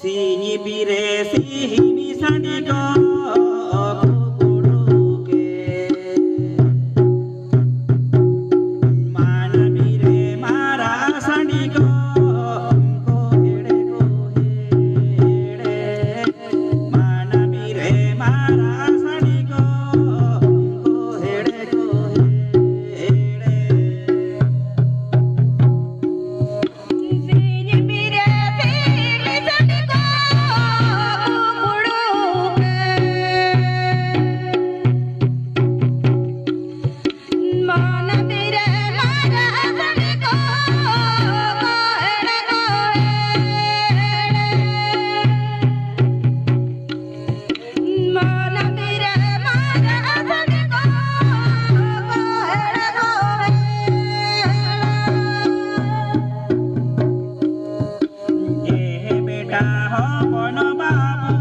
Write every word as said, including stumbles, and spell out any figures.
ᱥᱤᱧ ᱵᱤᱨᱮ ᱥᱤᱢ ᱥᱟᱺᱰᱤ ᱠᱚ ᱠᱩᱠᱲᱩ ᱠᱮ᱾ ᱢᱟᱱᱟ ᱵᱤᱨᱮ ᱢᱟᱨᱟ ᱥᱟᱺᱰᱤ ᱠᱚ ᱠᱚ ᱦᱮᱲᱮ ᱠᱚ ᱦᱮᱲᱮ᱾ ᱢᱟᱱᱟ ᱵᱤᱨᱮ ᱢᱟᱨᱟ ᱥᱟᱺᱰᱤ ᱠᱚ ᱠᱚ ᱦᱮᱲᱮ ᱠᱚ ᱦᱮᱲᱮ᱾ ᱮ ᱵᱮᱴᱟ ᱦᱚᱯᱚᱱ ᱵᱟᱹᱵᱩ